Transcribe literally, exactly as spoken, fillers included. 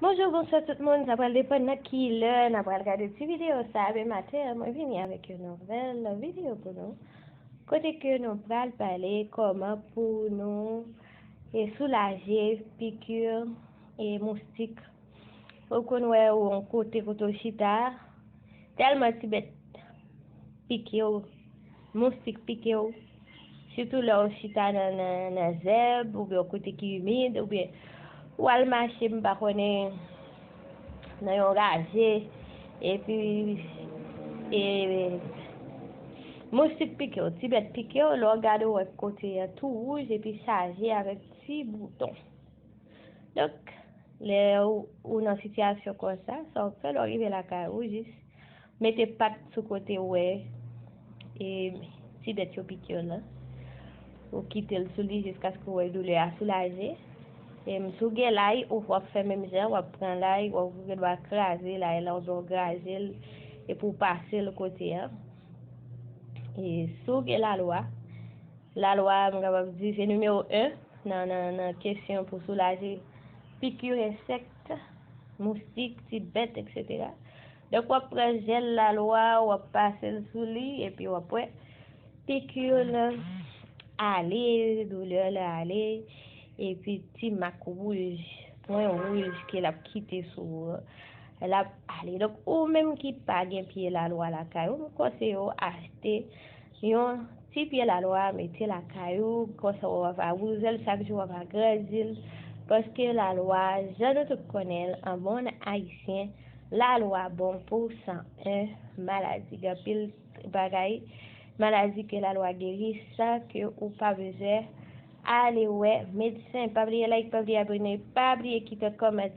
Bonjou, bonswa tout moun. Sa pral depann nan ki lè n ap pral gade ti videyo sa a, men maten an, mwen vini avèk yon nouvèl videyo pou nou. Kote ke nou pral pale kòman pou nou e soulaje piki e moustik. Ou konn wè ou yon kote kote w chita, tèlman ti bèt pike w, moustik pike w, sitou lè w chita nan, nan, nan zèb, oubyen yon kote ki imid, oubyen ou al mache, m pa konnen, nan yon raje, epi e, moustik pike w, ti bèt pike w, lè w gade w wè kote a tou wouj epi chaje avèk ti bouton. Donk, lè ou, ou nan sitiyasyon konsa, sa w ap fè lè w rive lakay ou, jis mete pat sou kote w wè e, ti bèt yo pike w lan. Ou kite l sou li jiskaske w wè doulè a soulaje. E si w gen lay, ou w ap fè menm jan, w ap pran lay, w ap gen dwa kraze lay la, oubyen w graje l, epi w pase l kote a. E si w gen lalwa, lalwa, m kapab di, se nimewo en nan, nan, nan kesyon pou soulaje piki ensèk, moustik, ti bèt, etsetera. Donk, w ap pran jèl lalwa, w ap pase l sou li, epi w ap wè piki lan ale, doulè lan ale, epi ti mak wouj, pwen wouj ke l ap kite sou ou an, l ap ale. Donk, ou menm ki pa gen pye lalwa lakay ou, m konseye w achte yon ti pye lalwa, mete lakay ou, konsa w ap wouze l chak jou, w ap agrandi l, paske lalwa, jan nou tout konnen l, an bon ayisyen, lalwa bon pou san en maladi. Gen anpil bagay, maladi ke lalwa geri san ke ou pa bezwen ale wè medsen. Pa bliye like, pa bliye abone, pa bliye kite kòmantè.